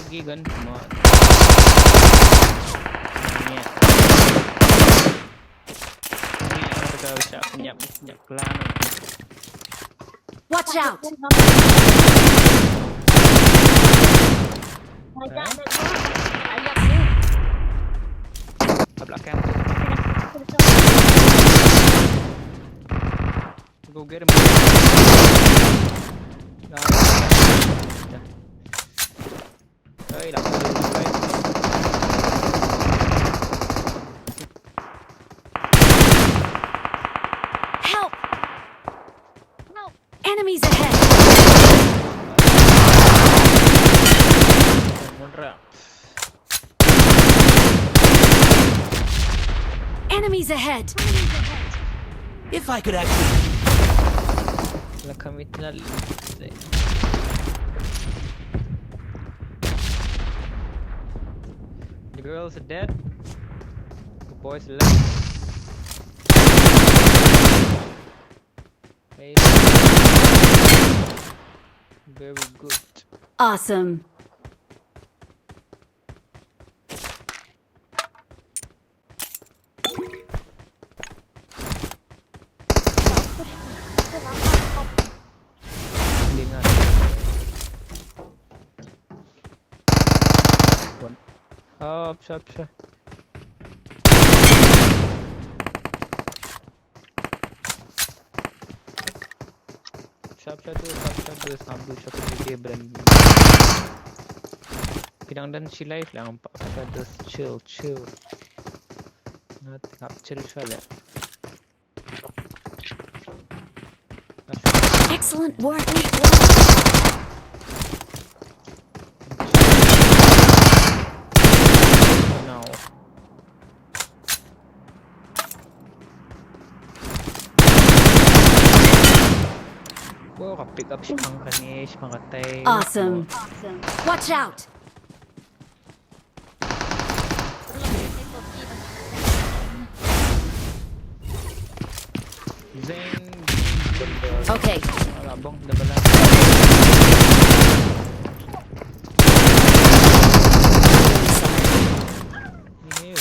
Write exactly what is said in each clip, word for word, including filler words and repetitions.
Ki gun mo. Nia. Nia, ka ka sha penyap, penyap kelang. Watch out! Ka belakang tu. Go get him. Nah, dah. Hey, dah. Help! Help! Enemies ahead! Mundur. Enemies ahead! If I could actually. La kamitna. The girl's dead. The boy's left. Hey. Very good. Awesome. Lingan. One. Up, up, up. Sharp shadow, sharp shadow, sharp shadow, sharp shadow, dia brand. Pidang dan silai lang pak shadow, chill, chill. Ngat ngap chill shale. Excellent work. Now. Wow, ka pick up shipang kane, shipang katai. Awesome. Watch out. Zeng. Okay. Ala bong da bala. Ini.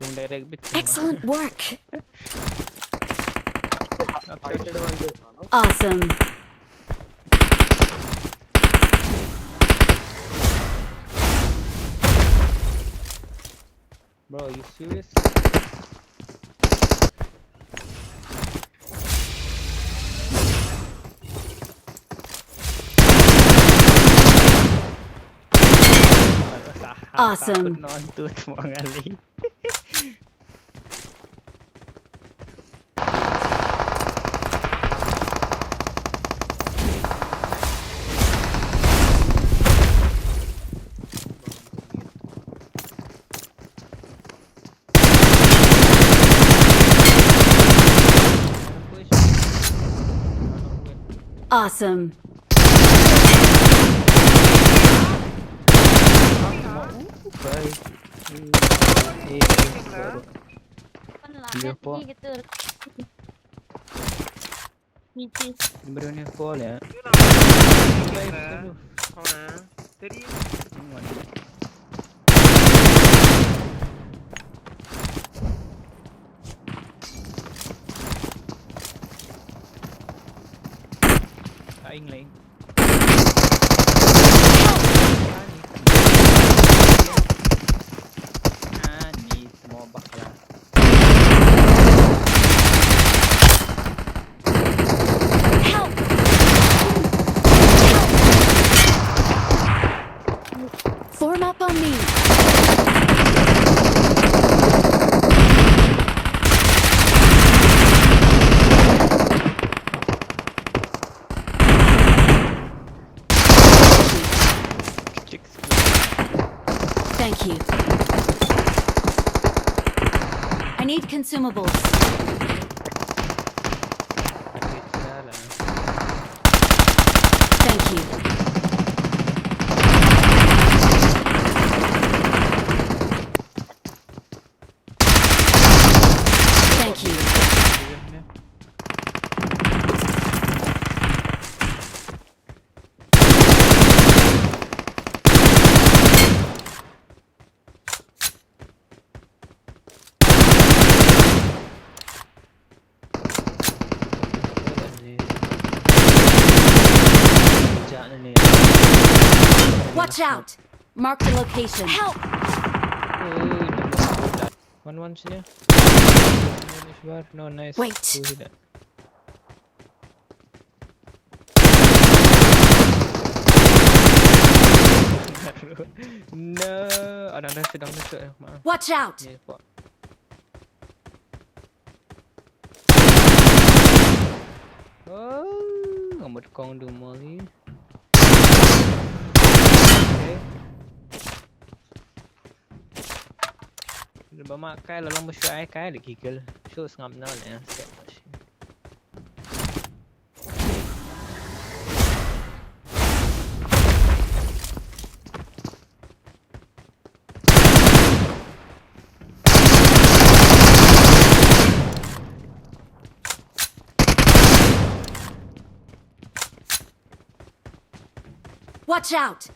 Yung direct bit. Excellent work. Awesome. Bro, you serious? Awesome. Takut nonton semua kali. Awesome. Bye. Eh, eh, baru. Kan Iya, langit Pak. Ni gitu. Misi. Baru ni fall ya. Yun ang guys, ha? Ako na. Dali. Kaing lain. Ani semua bakla. Help! Form up on me. Chicks. Thank you. I need consumables. Thank you. Thank you. Watch out! Mark the location. Help! Ui, nang dah. One, one sini. One, one is bar. No, nice. Wait. Two sini. No, another sedang dekat. Maaf. Watch out! Ni, Pak. Oh, ngamut kong du mali. Okay. Ba ma kai la long ba shu ai kai la giggle. Shu sngap na le. Watch out!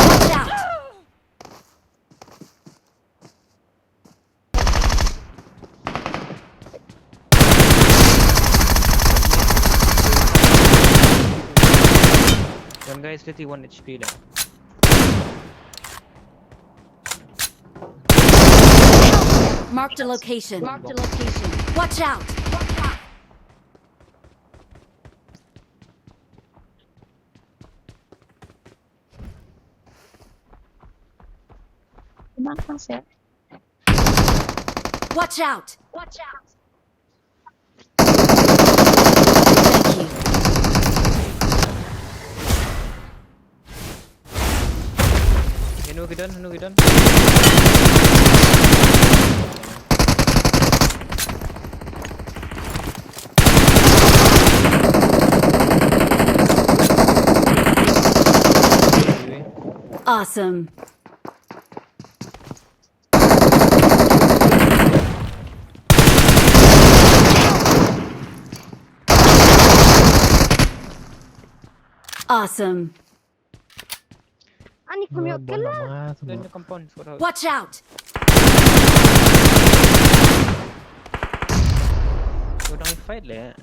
Watch out! One guy is fifty-one H P now. Marked a location. Marked a location. Watch out! Watch out! Watch out! Thank you. Henu ki don, henu ki don. Awesome. Awesome. Ani kumyo kela. Watch out. Orang fight le.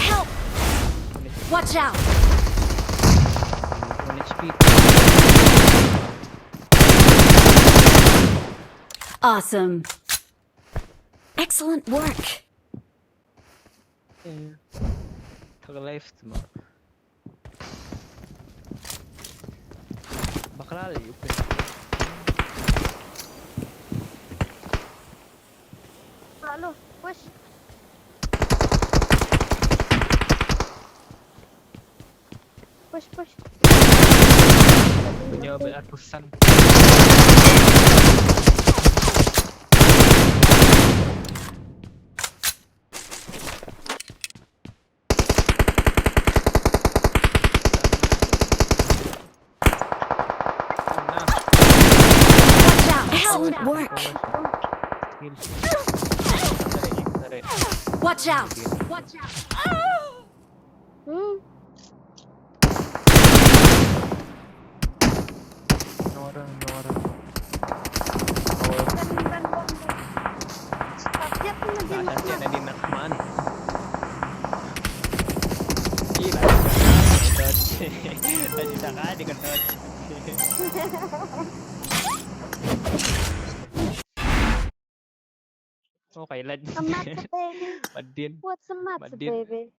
Help! Watch out! One H P. Awesome. Excellent work. Thak life tu ma. Bakla le, you can. Lalu, push. Push, push. Punya beratusan. Excellent work. Watch out! Watch out! Hmm. No orang, no orang. Nadine Rahman. Gila. Tadi tak ada kena. Oh, kailan. What's the matter, baby?